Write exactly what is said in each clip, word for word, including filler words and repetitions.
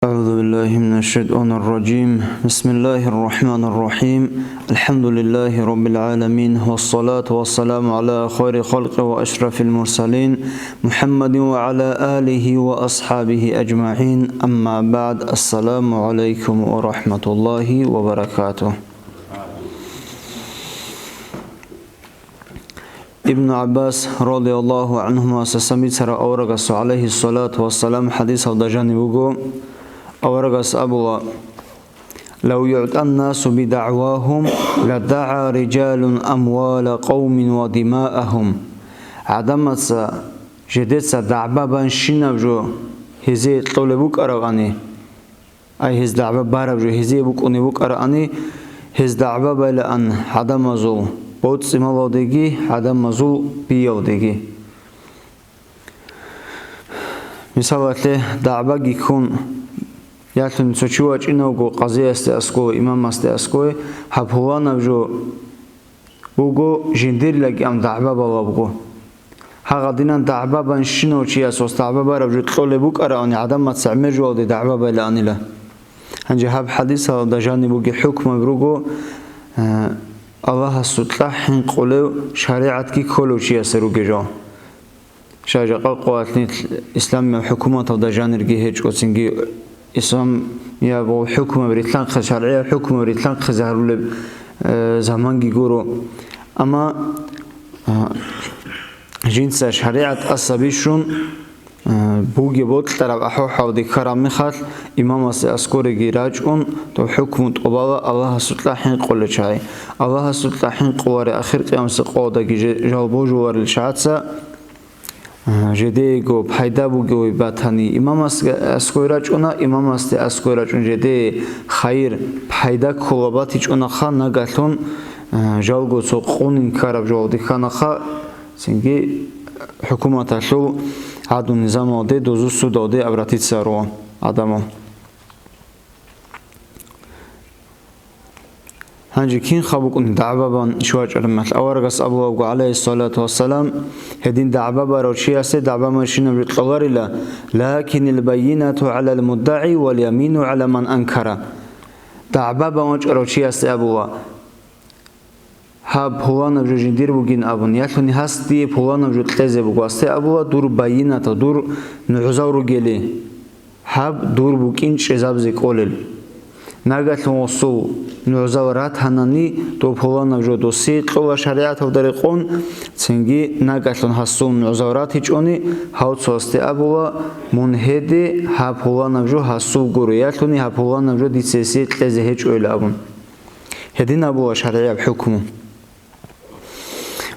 أعوذ بالله من الشيطان الرجيم. بسم الله الرحمن الرحيم. الحمد لله رب العالمين، والصلاة والسلام على خير خلقه وأشرف المرسلين، محمد وعلى آله وأصحابه أجمعين. أما بعد، السلام عليكم ورحمة الله وبركاته. Ибн ГӀаббас радияллагьу гӀанхумаса бицараб аварагасул гӀалайгьиссалату вассалам хӀадисалда жаниб буго, аварагас абула: «Лав югӀтаннасу бидагӀвагьум, ладагӀа рижалун амвала къавмин ва димаахум». ГӀадамаца жидеца дагӀба банщинаб жо гьезие кьолеб букӀаравани, Ай, гьез дагӀба бараб жо гьезие букӀунеб букӀараани, гьез дагӀба байилаан гӀадамазул боцӀи-малалдеги, гӀадамазул биялдеги. Мисалалъе, дагӀбаги ккун, ялъуни цо чи вачӀинавго къазиясде аскӀове, имамасде аскӀове, гьаб пуланаб жо буго жиндирлаги ам дагӀба балабго. Гьагъадинан дагӀба банщинав чияс ва дагӀба бараб жо кьолеб букӀараани, гӀадамаца гӀемер жоялде дагӀба байилаанила. Гьанже гьаб хӀадисалда жаниб бугеб хӀукмаби руго, э, Аллагьасукьа хӀинкъулев шаригӀатги кколев чиясе ругел жо. Щай жакъа къоялъ нилъ исламиял хӀукуматалда жанирги гьечӀо, цинги исламияб хӀукмаби рилълъанхъи-, шаргӀияб хӀукмаби рилълъанхъизе гьарулеб, э, заманги гуро. Амма, а, жинца шаригӀат тӀаса бищун, э, бугеб бокьараб ахӀвал-хӀалде ккараб мехалъ, имамасде аскӀореги рачӀун, доб хӀукму тӀубала Аллагьасукьа хӀинкъулел чагӀи. Аллагьасукьа хӀинкъуларел ахир къиямасеб къоялдаги же-, жал божуларел чагӀаца, А, жидеего пайда бугевги батани, имамас-, аскӀой рачӀуна, имамасде аскӀой рачӀун жидее хайир, пайда ккола батичӀунаха, нагалъун, а, жалго цо къунин ккараб жоялде кканаха, цинги хӀукуматалъул гӀадлу-низамалде, дозул судалде обратиться гьарула гӀадамал. Гьанже кин хабукӀун дагӀба бан чи вачӀараб мехалъ, аварагас абулеб буго, гӀалайгьиссалату вассалам, гьедин дагӀба барав чиясе дагӀба машинаб жо кьоларила, лакинил байинату гӀалал муддагӀи вал ямину гӀала ман анкара. ДагӀба бан вачӀарав чиясе абула, гьаб пуланаб жо жиндир бугин абун, ялъуни гьас дие пуланаб жо кьезе буго, гьасде абула, дур байината, дур нугӀзал ругели. Гьаб дур букӀин чӀезабизе кӀолел. Нагалъун гъосул нугӀзал ратанани, доб пуланаб жо досие кьола шаригӀаталда рекъон, цинги нагалъун гьасул нугӀзал ратичӀони, гьав цо гьасде абула, мун гьеде, гьаб пуланаб жо гьасул гуро, ялъуни гьаб пуланаб жо дица гьесие кьезе гьечӀойила абун. Гьедин абула шаргӀияб хӀукму.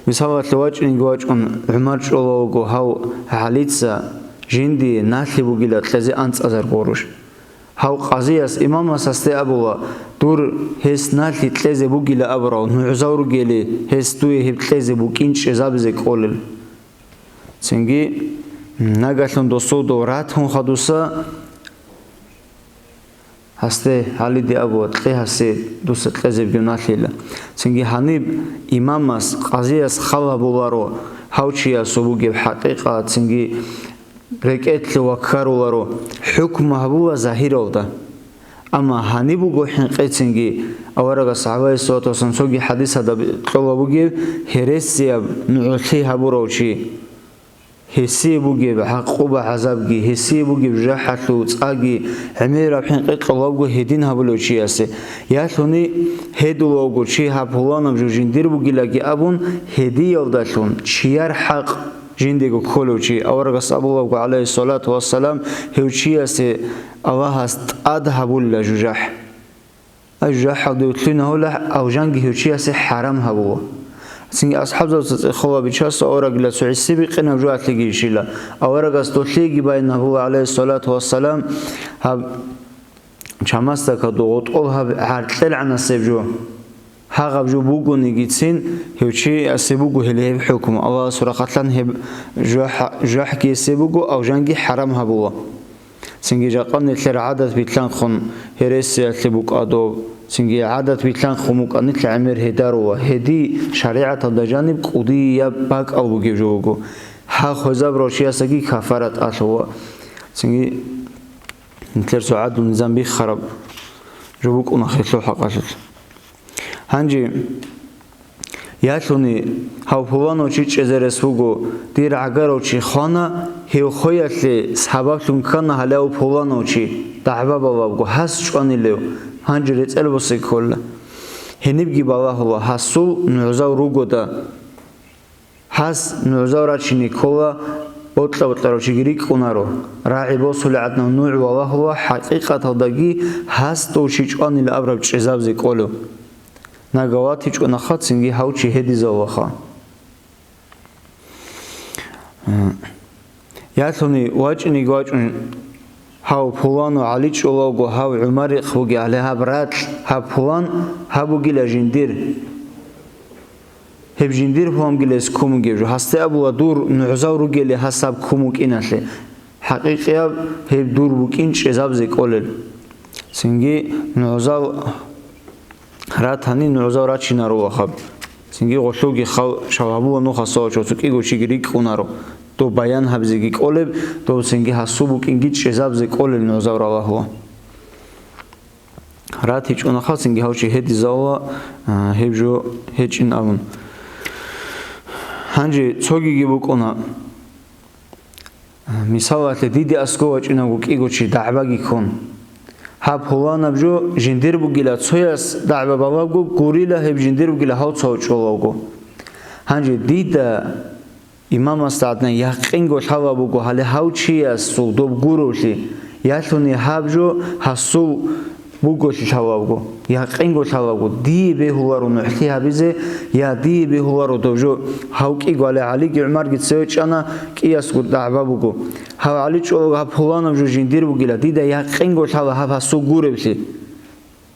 Мисалалъе, вачӀинги вачӀун, ГӀумар чӀола вуго гьав ГӀалица жиндие налъи бугила кьезе анцӀазар гъурущ. Гьав къазияс, имамас гьасде абула, дур гьес налъи кьезе бугила абурав нугӀзал ругели, гьес дуе гьеб кьезе букӀин чӀезабизе кӀолел. Цинги, нагалъун досул дов ратун хадуса, Гьасде, ГӀалиде абула, кье гьасе, дуца кьезебги налъила. Цинги гьаниб имамас, къазияс хал гьабуларо гьав чиясул бугеб хӀакъикъат, цинги рекӀелъе ваккаруларо, хӀукму гьабула загьиралда. Амма гьаниб буго хӀинкъи, цинги аварагас, гӀалайгьиссалату вассалам, цоги хӀадисалда кьола бугеб гьересияб нугӀлъи гьабурав чи. Гьесие бугеб гӀакъуба-гӀазабги, гьесие бугеб жужахӀалъул цӀаги, гӀемераб хӀинкъи кьолебго гьедин гьабулев чиясе. Ялъуни гьедулевго чи гьаб пуланаб жо жиндир бугилаги абун, гьедиялдалъун чияр хӀакъ жиндиего кколев чи, аварагас абулебго, гӀалайгьиссалату вассалам, гьев чиясе Аллагьас тӀад гьабулила жужахӀ. Ай, жужахӀалде вутлъина гьула, алжанги гьев чиясе хӀарам гьабула. Цинги асхӀабзабаца цӀехола бичасу аварагила цо гӀиси бикъинаб жо алъиги ишила. Аварагас долъиеги баян гьабула, гӀалайгьиссалату вассалам, гьаб чамасдакаду гъотӀол гьаб гӀаркьел гӀанасеб жо. Гьагъаб жо бугонигицин, гьев чиясе буго гьеле гьеб хӀукму. Аллагьасул рахъалъан гьеб жужахӀ-, жужахӀги гьесие буго, алжанги хӀарам гьабула. Цинги жакъа нилъер гӀадат билълъанхъун гьересиялъе букӀа доб, цинги гӀадат билълъанхъун букӀа нилъ гӀемер гьедарула, гьеди шаригӀаталда жаниб кӀудияб бакӀал бугеб жо буго. Гьа хвезабурав чиясаги кафарат алъула. Цинги Нилъер цо гӀадлу-низам биххараб жо букӀуна хелъул хӀакъалъулъ. Гьанже ялъуни гьав пуланав чи чӀезарес вуго, дир гӀагарав чи хвана, гьев хвеялъе сабаблъун ккана гьалав пуланав чи, дагӀба балабго, гьас чӀванилев, гьанже рецӀел босе ккола. Гьенибги балагьула, гьасул нугӀзал ругода. Гьас нугӀзал рачине ккола, бокьа-бокьарав чиги рикӀкӀунаро, рагӀи босулеб гӀадинав нугӀ валагьула, хӀакъикъаталдаги гьас дов чи чӀванила абураб чӀезабизе кӀолев. НагаватичӀонаха, цинги гьав чи гьедизавулаха. Ялъуни вачӀинеги вачӀун, гьав пуланав ГӀали чӀолавго, гьав ГӀумарихъ бугеали, гьаб ракь, гьаб пулан, гьаб бугила жиндир. Гьеб жиндир пулан бугила гьес ккун бугеб жо. Гьасде абула дур нугӀзал ругели гьас гьаб ккун букӀиналъе. ХӀакъикъияб гьеб дур букӀин чӀезабизе кӀолел. Цинги нугӀзал ратани, нугӀзал рачинаро вахаб. Цинги гъолъулги хал шал гьабула нухаса вачо цо кӀиго чиги рикӀкӀунаро. Дов баян гьабизеги кӀолеб, дов цинги гьасул букӀинги чӀезабизе кӀолел нугӀзал ралагьула. РатичӀонаха, цинги гьав чи гьедизавула, а, гьеб жо гьечӀин абун. Гьанже цогиги букӀуна. Мисалалъе, диде аскӀов вачӀинавго кӀиго чи дагӀбаги ккун. Гьаб пуланаб жо жиндир бугила, цояс дагӀба балабго гурила, гьеб жиндир бугила гьав цо чӀолавго. Гьанже дида имамасда гӀадин якъинго лъалаб буго гьале гьав чиясул доб гуровлъи, ялъуни гьаб жо гьасул буголъи лъалабго, якъинго лъалабго, дие бегьуларо нугӀлъи гьабизе, я дие бегьуларо доб жо, гьав кӀиго гьале ГӀалиги ГӀумарги цеве чӀана, кӀиясго дагӀба буго. Гьав ГӀали чӀолаго гьаб пуланаб жо жиндир бугила, дида якъинго лъала гьаб гьасул гуреблъи.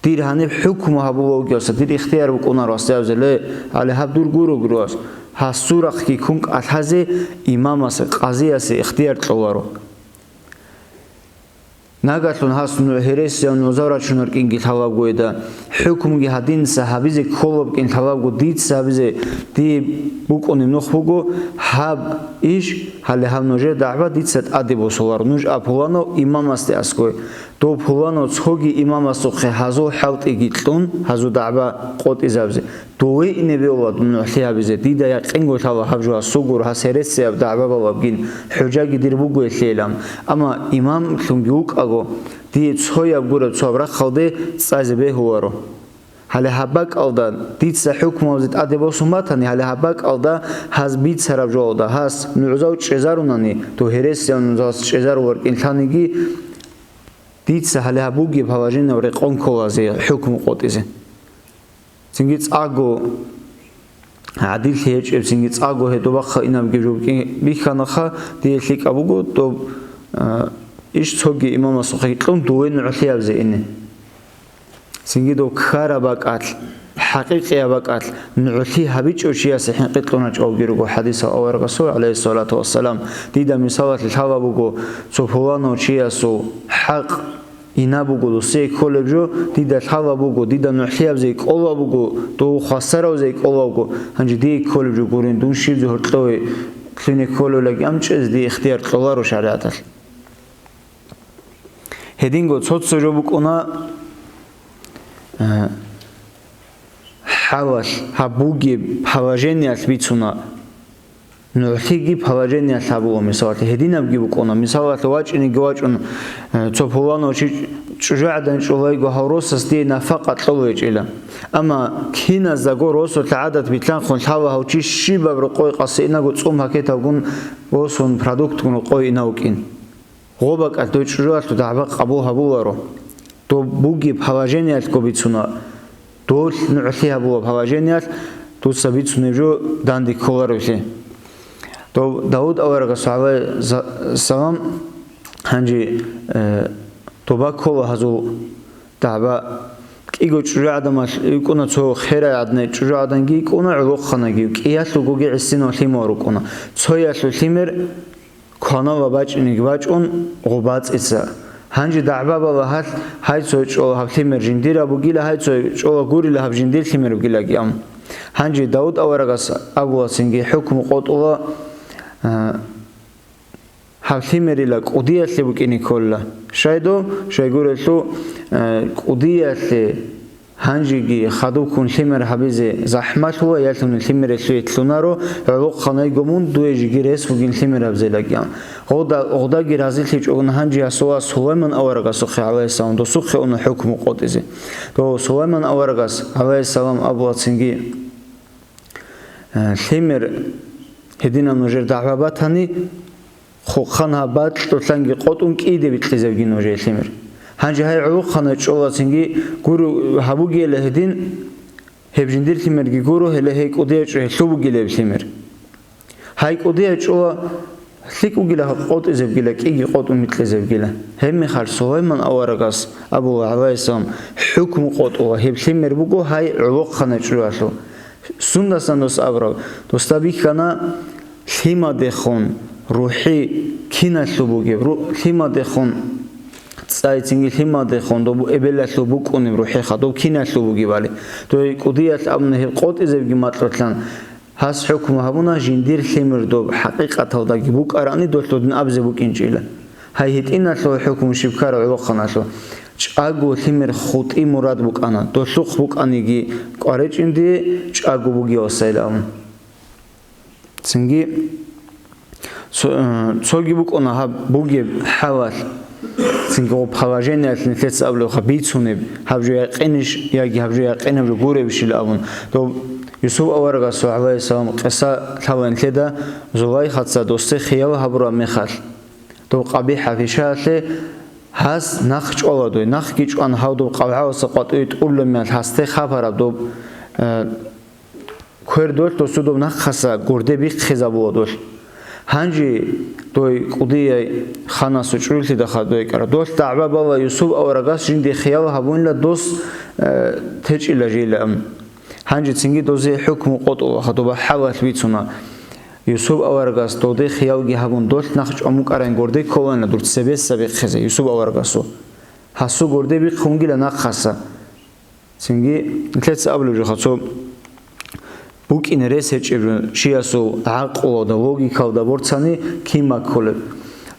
Дир гьаниб хӀукму гьабула вугевса, дир ихтияр букӀунаро гьасде абизе, ле, гьале гьаб дур гуро гуро ас. Гьасул рахъги ккун кӀалъазе имамасе, къазиясе ихтияр кьоларо. Нагагьлъун гьас ну-, гьересияв нугӀзал рачунар кӀинги лъалабго гьеда, хӀукмуги гьадинса гьабизе кколаб кӀин лъалабго, дица гьабизе дие букӀунеб нух буго, гьаб иш, гьале гьаб нужер дагӀба дица тӀаде босуларо, нуж а пуланав имамасде аскӀой. Дов пуланав цоги имамасухъе гьазул хӀалтӀиги кьун, гьазул дагӀба къотӀизабизе. Дове ине бегьула нугӀлъи гьабизе, дида якъинго лъала гьаб жо гьасул гуро, гьас гьересияб дагӀба балабгин, хӀужаги дир буго гьелъейилан. Амма имамлъунги вукӀаго, дие цояб гуреб цояб рахъалде цӀазе бегьуларо. Гьале гьаб бакӀалда дица хӀукму гьабизе тӀаде босун батани, гьале гьаб бакӀалда гьас бицараб жоялда, гьас нугӀзал чӀезарунани, дов гьересияв нугӀзал чӀезарулар кӀин лъаниги, дица гьале гьаб бугеб положениялъ рекъон ккола гьазе хӀукму къотӀизе. Цинги цӀакъго гӀадиллъи гьечӀеб, цинги цӀакъго гьедубахъа инабги жо бихьанаха, дие лъикӀаб буго доб, а, иш цоги имамасухъе кьун дове нугӀлъи гьабизе ине. Цинги дов ккараб бакӀалъ, хӀакъикъияб бакӀалъ нугӀлъи гьабичӀев чиясе хӀинкъи кьуначӀолги руго хӀадисал аварагасул, гӀалайгьиссалату вассалам. Дида мисалалъе лъала буго, цо пуланав чиясул хӀакъ ина буго, досие кколеб жо, дида лъала буго, дида нугӀлъи гьабизе кӀола буго, дов хвасар гьавизе кӀола буго, гьанже дие кколеб жо гурин, дун щибзе гьоркьове лъугьине кколевлъиги амчӀезе дие ихтияр кьоларо шаригӀаталъ. Гьединго цо-цо жо букӀуна, э, хӀалалъ, гьаб бугеб положениялъ бицуна, нугӀлъиги положениялъ гьабула, мисалалъе, гьединабги букӀуна, мисалалъе, вачӀинеги вачӀун, э, цо пуланав чи чӀужугӀадан чӀолайго гьав росас дие нафакъа кьолевичӀила. Амма киназдаго росулъа гӀадат билълъанхъун лъала гьав чи щибаб рокъой къасиинаго цӀун пакеталгун босун продуктгун рокъой ина вукӀин. Гъо бакӀалъ дой чӀужуялъул дагӀба къабул гьабуларо. Доб бугеб положениялъго бицуна. Долъ нугӀлъи гьабула положениялъ дуца бицунеб жо данде кколаревлъи. Доб Давуд аварагас, гӀалайгьи салам, гьанже, э, доба ккола гьазул дагӀба. КӀиго чӀужугӀадамал йикӀуна, цо херай гӀадин чӀужугӀаданги йикӀуна, гӀолохъанаги, кӀиялъулгоги гӀисинал лъимал рукӀуна. Цоялъул лъимер кванала бачӀинеги бачӀун гъоб бацӀица. Гьанже дагӀба бала гьалъ, гьай цо чӀола гьаб лъимер жиндираб бугила, гьай цо чӀола гурила гьаб жиндир лъимер бугилаги ам. Гьанже Давуд аварагас абула цинги хӀукму къотӀула, а, гьаб лъимерила кӀудиялъе букӀине ккола. Щайдо, щайгурелъул, э, кӀудиялъе гьанжеги хадубккун лъимер гьабизе захӀмалъула, ялъуни лъимералъуе лъунаро, гӀолохъанайго мун дуе жеги рес бугин лъимер гьабзелаги. Гъода-, гъодаги разилъичӀогун гьанже асула Сулайман аварагасухъе, гӀалайгьиссалам, досухъе уна хӀукму къотӀизе. То Сулайман аварагас, гӀалайгьиссалам, абула цинги, э, лъимер гьединаб нужер дагӀба батани, хъухъан гьаб бакьулъанги къотӀун кӀиде бикьизабги нужее лъимер. Гьанже гьай гӀолохъанай чӀола цинги гуру гьабугейила гьедин, гьеб жиндир лъимерги гуро, гьеле гьей кӀудияй чӀо гьелъул бугила гьеб лъимер. Гьай кӀудияй чӀола лъикӀ бугила къотӀизебгила, кӀиги къотӀун бикьизебгила. Гьебмехалъ Сулайман аварагас абула, гӀалайгьиссалам, хӀукму къотӀула, гьеб лъимер буго гьай гӀолохъанай чӀоялъул. Сундасан дос абураб? Досда бихьана лъимадехун рухӀи киналъул бугеб, ру-, лъимадехун цӀай цинги лъимадехун доб эбелалъул букӀунеб рухӀиха, доб киналъул бугебали. Дой кӀудиялъ абуна гьеб къотӀизебги макьулъан, гьас хӀукму гьабуна, жиндир лъимер доб хӀакъикъаталдаги букӀарани долъул дин абзе букӀинчӀила. Гьай гьитӀиналъул хӀукму щиб ккара гӀолохъаналъул. ЧӀаго лъимер хутӀи мурад букӀана, долъухъ букӀаниги кӀваречӀин дие чӀаго бугевасайилан. Цинги цо-, э, цоги букӀуна гьаб бугеб хӀалалъ, цинги гъоб положениялъ нилъеца абулебха бицунеб, гьаб жо якъинищ яги гьаб жо якъинаб жо гуребищил абун. Доб Юсуп аварагасул, гӀалайгьиссалам, къиса лъала нилъеда Зулайхаца досде хиял гьабураб мехалъ. Доб къабихӀа пишаялъе гьас нахъ чӀвала дой, нахъги чӀван гьав доб къабгӀаваса къватӀуе тӀурлъун мел гьасде хабараб доб, э, квер долъ досудаб нахъаса гурде бихъизабула долъ. Гьанже дой кӀудияй ханасул чӀужулъидаха дой кӀара. Долъ дагӀба бала Юсуп аварагас жинде хиял гьабунила дос, э, течӀила жила. Гьанже цинги дозе хӀукму къотӀулаха, доба хӀалалъ бицуна. Юсуп аварагас доде хиялги гьабун, долъ нахъ чӀвамукӀарайн гурде кколанила дур цебеса бихъизе Юсуп аварагасул. Гьасул гурде бихъунгила нахъаса. Цинги нилъеца абулеб жоха, цо букӀине рес гьечӀеб жо чиясул гӀакълуялда, логикалда борцани кин маккулеб.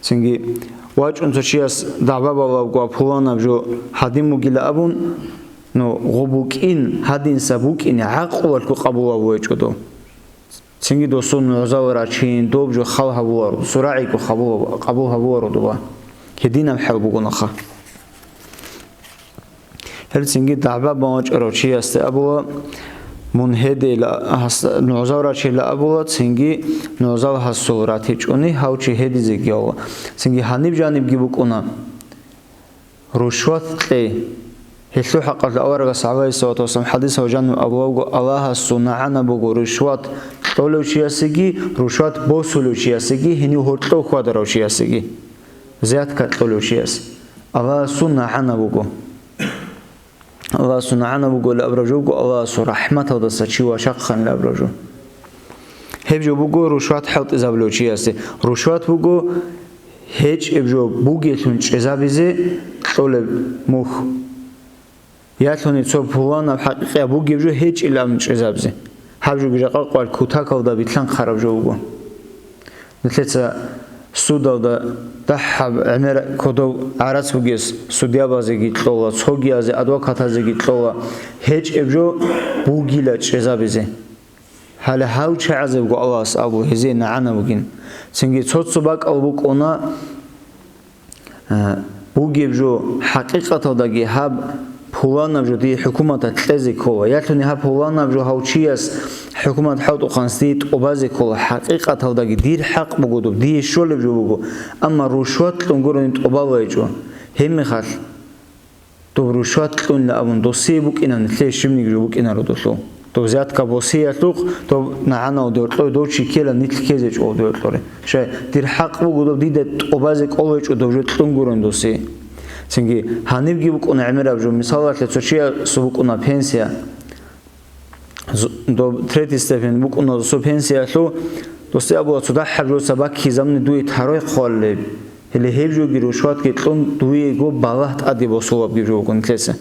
Цинги вачӀун цо чияс дагӀба балавго пуланаб жо гьадин бугила абун, ну, гъо букӀин, гьадинса букӀине гӀакълуялъго къабулав вачӀо дов. Цинги досул нугӀзал рачин, доб жо хал гьабуларо, досул рагӀиго хабула-, къабул гьабуларо доба. Гьединаб хӀал бугонаха. Гьел цинги дагӀба бан вачӀарав чиясде абула, мун гьедейла гьас-, нугӀзал рачейла абула, цинги нугӀзал гьасул ратичӀони гьав чи гьедизеги гьавла. Цинги гьаниб жанибги букӀуна. Рушват кьей. Гьелъул хӀакъалъулъ аварагас, гӀалайгьиссалату вассалам, хӀадисалда жаниб абулебго, Аллагьасул нагӀана буго рушват кьолев чиясеги, рушват босулев чиясеги, гьенив гьоркьов хьвадарав чиясеги. Взятка кьолев чияс Аллагьасул нагӀана буго. Аллагьасул нагӀана буголи абураб жо буго, Аллагьасул рахӀматалдаса чи вачахъанили абураб жо. Гьеб жо буго рушват хӀалтӀизабулев чиясе. Рушват буго гьечӀеб жо бугелъун чӀезабизе кьолеб мухь. Ялъуни цо пуланаб хӀакъикъияб бугеб жо гьечӀилан чӀезабизе. Гьаб жоги жакъа къвал кутакалда билълъанхъараб жо буго. Нилъеца судалда дагьаб гӀемер кодов гӀарац бугес судьябазеги кьола, цогиязе, адвокатазеги кьола, гьечӀеб жо бугила чӀезабизе. Гьале гьав чагӀазебго Аллагьас абу, гьезие нагӀана бугин. Цинги цо-цо бакӀал букӀуна, а, бугеб жо, хӀакъикъаталдаги гьаб пуланаб жо дие хӀукуматалъ кьезе ккола, ялъуни гьаб пуланаб жо гьав чияс хӀукумат хӀалтӀухъанас дие тӀубазе ккола, хӀакъикъаталдаги дир хӀакъ буго доб, дие щолеб жо буго, амма рушват кьун гурони тӀубалайчӀо. Гьебмехалъ, доб рушват кьунила абун, досие букӀина, нилъее щибниги жо букӀинаро долъул. Доб взятка босиялъухъ, доб нагӀанав доркьой, дов чи ккела, нилъ ккезе чӀо доркьоре. Щай, дир хӀакъ буго доб дида тӀубазе кӀолайчӀо доб жо кьун гурун досие. Цинги гьанибги букӀуна гӀемераб жо, мисалалъе, цо чиясул букӀуна пенсия. З-, доб третий степень букӀуна досул пенсиялъул, досде абула, цо дагьаб жоца баккизабуни дуе тарой хъвалеб. Гьеле гьеб жоги рушватги кьун дуего балагь тӀаде босулабги жо буго нилъеца.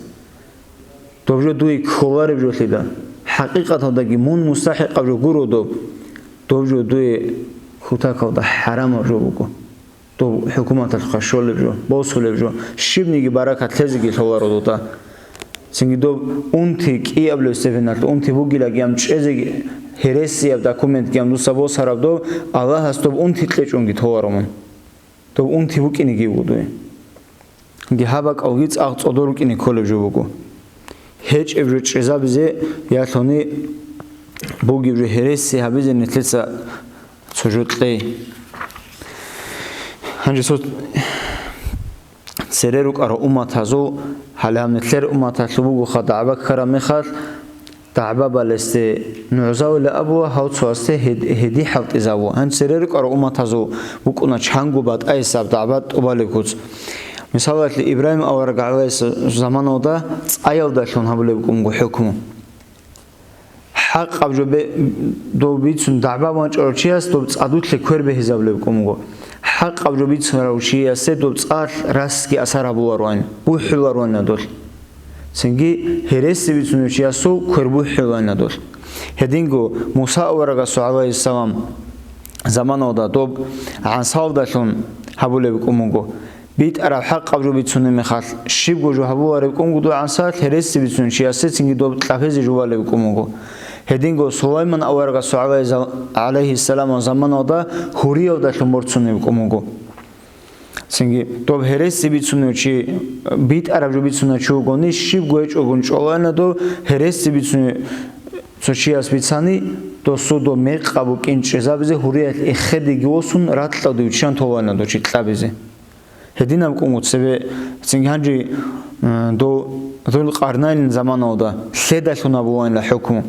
Доб жо дуе кколареб жолъида, хӀакъикъаталдаги мун мустахӀикъаб жо гуро доб, доб жо дуе кутакалда хӀарамаб жо буго. Доб хӀукуматалъухъа щолеб жо, босулеб жо, щибниги баракат лъезеги лъоларо дуда. Цинги доб унти кӀиаблеб степеналъ унти бугилаги ам чӀезеги, гьересияб документги ам дуса босараб доб, Аллагьас доб унти кьечӀунги толаро мун. Доб унти букӀинеги буго дуе. Гьаб бакӀалги цӀакъ цӀодор рукӀине кколеб жо буго. ГьечӀеб жо чӀезабизе ялъуни бугеб жо гьереси гьабизе нилъеца цо жо кьей. Гьанже цо цере рукӀарал умматазул, гьале гьаб нилъер умматалъул бугоха дагӀба ккараб мехалъ, дагӀба балесде нугӀзавила абула, гьав цоясде гьед-, гьеди хӀалтӀизавула. Гьанже цере рукӀарал умматазул букӀуна чанго батӀайисаб дагӀба тӀубалеб куц. Мисалалъе, Ибрагьим авараг гӀалайгьи заманалда цӀаялдалъун гьабулеб букӀун буго хӀукму. ХӀакъаб жо бе-, дов бицун дагӀба ванчӀарав чияс доб цӀадулъе квер бегьизабулеб букӀун буго. ХӀакъаб жо бицунарав чиясе доб цӀалъ расги асар гьабулароан, бухӀулароан дол. Цинги гьереси бицунев чиясул квер бухӀулаан дол. Гьединго Муса аварагасул гӀалайгьиссалам заманалда доб гӀансалдалъун гьабулеб букӀун буго. БитӀараб хӀакъаб жо бицунеб мехалъ, щибго жо гьабулареб букӀун буго гӀансалъ, гьереси бицунев чиясе цинги доб кьабизе жубалеб букӀун буго. Гьединго Сулайман аварагасул гӀалайгьи-, гӀалайгьиссаламасул заманалда гьуриялдалъун борцунеб букӀун буго. Цинги доб гьереси бицунев чи, битӀараб жо бицунев чи вугони, щибго гьечӀогун чӀолаана дов, гьереси бицунев цо чияс бицани, досул доб мекъаб букӀин чӀезабизе гьуриялъ эхедеги восун, ракьалде виччан толаана дов чи кьабизе. Гьединаб кӀун цебе цинги гьанже, э, дов Зулкъарнайнил заманалда лъедалъун гьабулаанила хӀукму.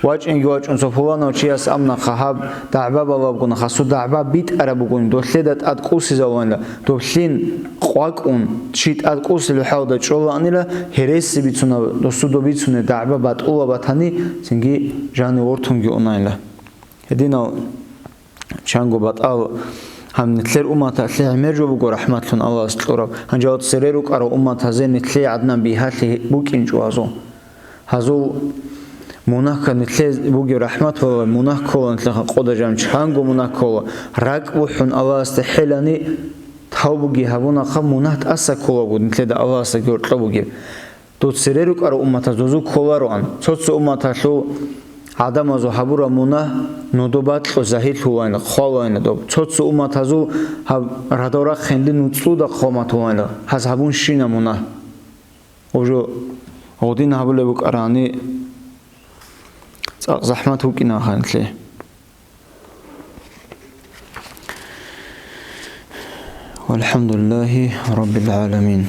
ВачӀинги вачӀун цо пуланав чияс амнаха гьаб дагӀба балабгуна, хасу дагӀба битӀараб бугони, долъеда тӀад кӀусизавуанила, доблъин къвакӀун, чи тӀад кӀусилев хӀалда чӀолаанила, гьереси бицунаб, досудо бицунеб дагӀба батӀула батани, цинги жани вортунги унаила. Гьединал Чанго батӀал гьаб нилъер умматалъе гӀемер жо буго рахӀматлъун Аллагьас кьураб. Гьанже цере рукӀарал умматазе нилъее гӀаднан бигьалъи букӀинчӀо гьазул. Гьазул мунагь ккан нилъее бугеб рахӀмат ва мунагь ккола нилъехъа къода жан чанго мунагь ккола. РакӀ бухӀун Аллагьасде хӀелани тавбуги гьабунахъа мунагь тӀаса кколаго нилъеда Аллагьасда гьоркьоб бугеб. Дов цере рукӀарал умматаз дозу кколароан. Цо-цо умматалъул гӀадамазул гьабураб мунагь нудо бакьу загьирлъулайна, хъвалайна доб. Цо-цо умматазул гьаб радал рахъинди нуцӀуда хъваматулайна, гьаз гьабунщина мунагь. Гъужу гъудин гьабулеб букӀарани, цӀакъ захӀмат букӀина ханлъи. والحمد لله رب العالمين.